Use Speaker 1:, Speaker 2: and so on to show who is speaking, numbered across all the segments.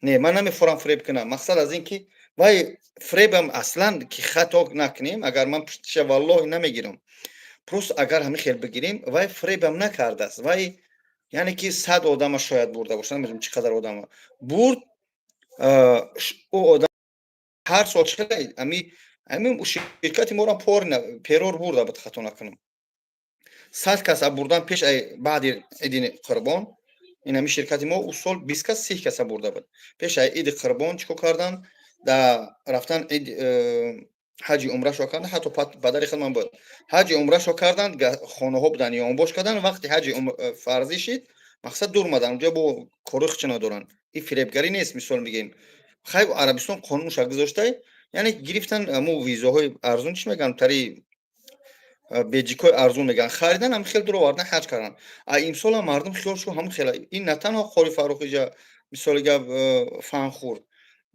Speaker 1: Не, ман намефорам фиреб кунам. Мақсад аз ин ки вай фиребам аслан ки хато накунем, агар ман пуштиша валлоҳи намегирам. Просто агар ҳамин хел бигирем, вай фиребам накардааст. Вай яъне ки 100 одама шояд бурда бошад, намедонам чӣ қадар одама бурд. Ӯ одам ҳар сол чӣ хел ами ширкати моро перор бурда буд, хато накунам. 100 каса бурдан пеш ай баъди иди қурбон. Ин ҳами ширкати мо ӯ сол 20 кас, 30 каса бурда буд. Пеш ай иди қурбон чӣ кор кардан? Да рафтан ид ҳаҷи умрашо кардан, ҳатто падари худ ман буд. Ҳаҷи умрашо кардан, хонаҳо будан, ёнбош кардан, вақти ҳаҷи фарзӣ шид, мақсад дур омадан, унҷо бо кори худшо надоранд. Ин фиребгарӣ нест, мисол мегӯем. Хай, Арабистон қонунша гузоштай, яъне гирифтан ҳамо визоҳои арзун, чӣ мегӯянд, тари беҷикҳои арзун мегӯянд, харидан, ҳам хел дур овардан, ҳаҷ кардан. А имсолам мардум хиёл шуд ҳамон хела. Ин на танҳо Қори Фаррух иҷа, мисоли гап, фан хӯрд.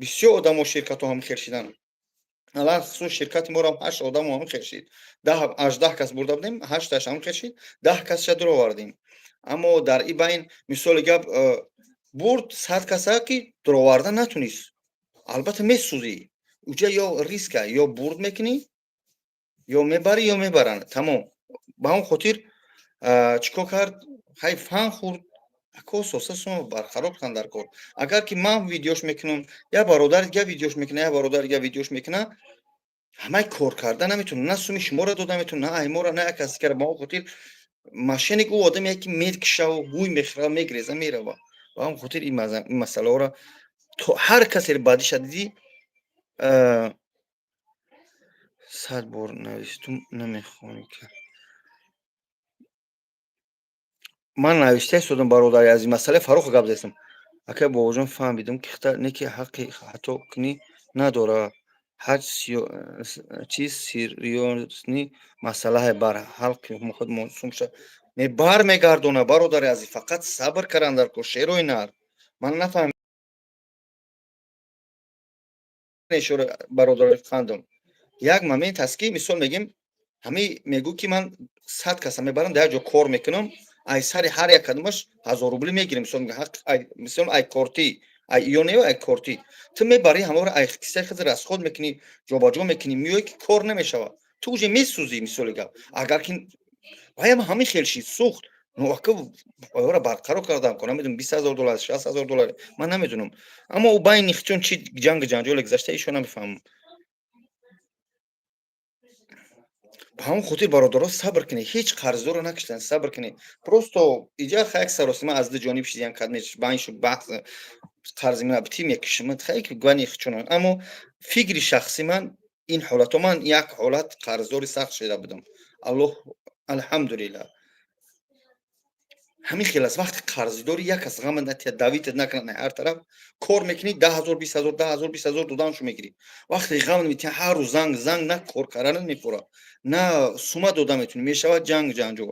Speaker 1: Бисёр одамо, ширкатҳо ҳамин хел шиданд. Алахусус ширкати моро ҳашт одамо ҳамин хел шид. 10, 18 кас бурда будем, ҳашташ ҳамин хел шид, 10 касша дур овардем. Аммо дар ин байн, мисоли гап, бурд 100 каса, ки дуровардан натунист. Албатта месӯзӣ. Уҷа ё риска, ё бурд мекунӣ, ё мебарӣ, ё мебаранд. Тамом. Ба ҳамон хотир чӣ кор кард? Хай, фан хӯрд. Ако соса сума барқарор кунанд дар кор. Агар ки ман видеош мекунам, як бародари дига видеош мекунад, як бародари дига видеош мекунад, ҳамаи кор карда наметавонад. На суми шуморо дода метавонад, на айморо, на як каси дигара. Ба ҳамон хотир мошенник ӯ одаме ки мекшаву ҳуй мехӯра, мегреза, мерава. Ба ҳамон хотир ин масъалаҳоро то ҳар касе баъдиша дидӣ, 100 бор навистум, намехонӣ ка. Ман навишта истодам, бародари азиз, масъалаи Фаррухро гап задастам. Акай бобоҷон, фаҳмидам ки не ки ҳаққи хато кунӣ надорад. Ҳаҷ чиз серьёзный масъалае бар ҳалқи худ сум ша. Не, бармегардона, бародари азиз, фақат сабр кардан дар кор, шерои нар. Ман нафаҳмидам, бародари хандум. Як момент ҳаст, ки мисол мегем, ҳамин мегӯ ки ман 100 каса мебарам, дар як ҷо кор мекунам, ай сари ҳар як кадомаш 1000 рубли мегирем, мисол, мисол, ай кортӣ, ай ё ай кортӣ. Ту мебарӣ ҳамаро, ай кисаи худ расход мекунӣ, ҷобаҷо мекунӣ, меоӣ ки кор намешавад. Ту уже месӯзӣ, мисоли гап. Агар ки ваям ҳамин хел шид, сӯхт, ну ака оёра барқарор кардам, ко намедонам, 20 000 доллар, 60 000 доллар, ман намедонам. Аммо ӯ байни чун чи ҷангу ҷанҷоле гузашта, ишо намефаҳмам. Ба ҳамон хотир, бародаро, сабр кунед, ҳеҷ қарздорро накиштан, сабр кунед. Просто иҷа хай як саросима аз ду ҷониб шидиян кадмеш байн шуд баҳс, қарзи ман бити мекишам, хай гвани чунон. Аммо фикри шахси ман ин ҳолатҳо, ман як ҳолат қарздори сахт шуда будам. Аллоҳ, алҳамдулиллаҳ. Ҳамин хел аст, вақти қарздорӣ як кас ғама натиҳад, давитат накунад ҳар тараф, кор мекунӣ, 10 000, 20 000, 10 000, 20 000 доданшо мегирӣ. Вақте ғам метиҳад, ҳар рӯз занг, занг, на кор карданат мефурад, на сума дода метавонӣ, мешавад ҷанг ҷанҷол.